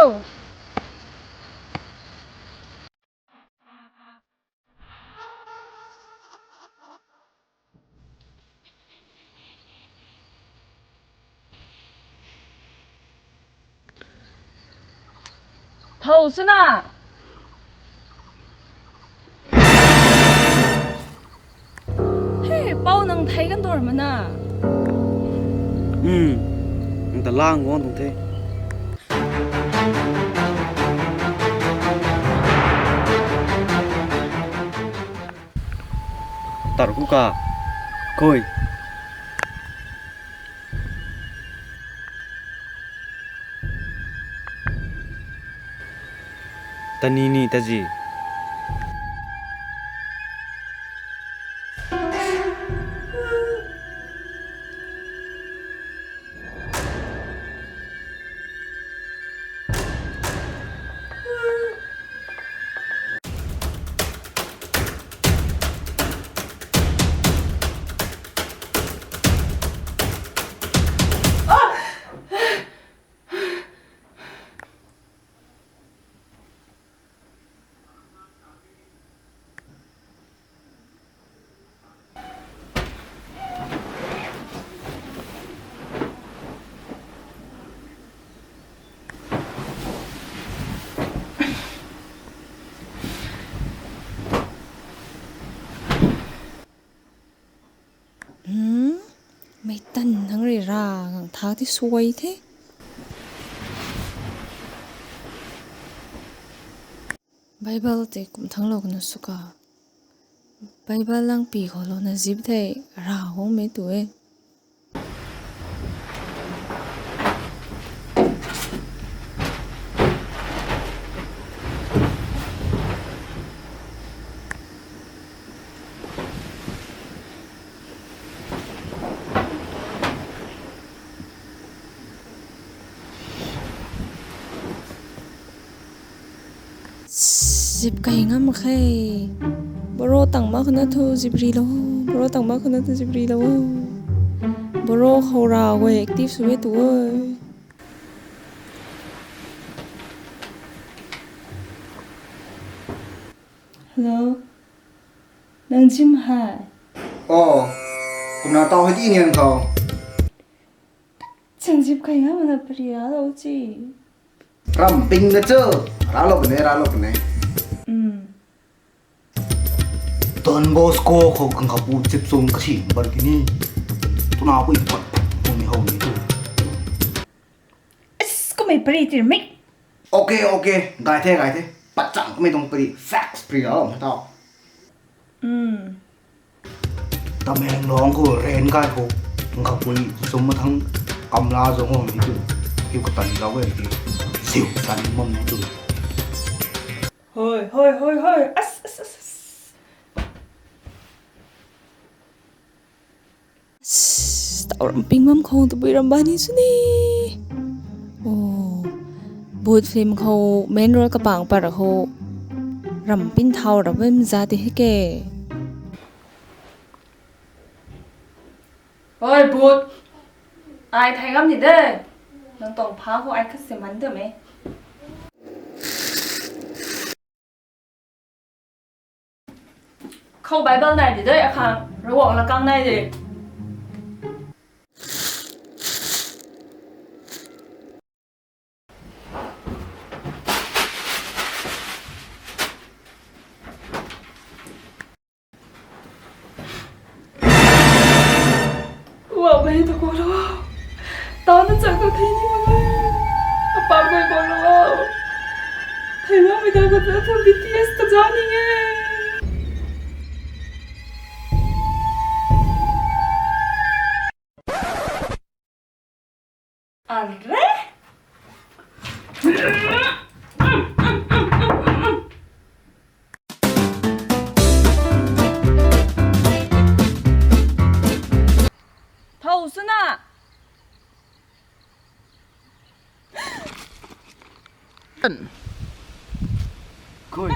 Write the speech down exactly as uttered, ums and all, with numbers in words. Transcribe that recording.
Thow swna. He, Pou, nang thei kan dur mana. Hmm. Nang ta lang guang tuang the. Tar ku ka. Koi. Tanini tazi. Hmm? Mei tan nang ri ra ngang tha ti suai the. Bible tei kum thang lou kana suka. Bible lang pi khou lou na zip thei ra hong mei tu e. Zip kai ngam khe. Bro tang ma khana thu zip ri lo. Bro tang ma khana thu zip ri lo. Bro khou ra we active sw e tu e. Hello. Nang Jim hai. Oh, kumna tau hai di nian khou. Chang zip kai ngam na pari ra lo chi. Ram ping na chu. Ra lo kane, ra lo kane. Hmm. Don Bosco khou kang khapu chip sung kasi bar kini. Tuna pui pat pat pumi hou ni tu. Is, kumei pari tir mik. Okay, okay. Gai the, gai the. Pat chang kumei tuang pari. Facts pari ra lo tau. Hmm. Tamenglong khou ren kai khou kang khapu sum mathang kamla zong hou ni tu. Kiu katan ra we ti. Ziu tan mam ni tu. Hoi, hoi, hoi, hoi. As, as, as, as. Tau ram ping mam khou tabui ram bani suni. Oh, Bhut film khou main role kapang par khou ram pin thau ra bam za ti he ke. Hoi, Bhut. Ai thei ngam ni de. Nang tuang pha khou ai khat si man de me. Khou Bible nai di de, akhang Ravguangc lakang nai di. Wow, mei ta ko lo. Tana chak ta thei ni ma. Apa mei ko lo. Thei ma mei ta ko ta B T S ta ja ni e. Arre? Thow swna. Koi.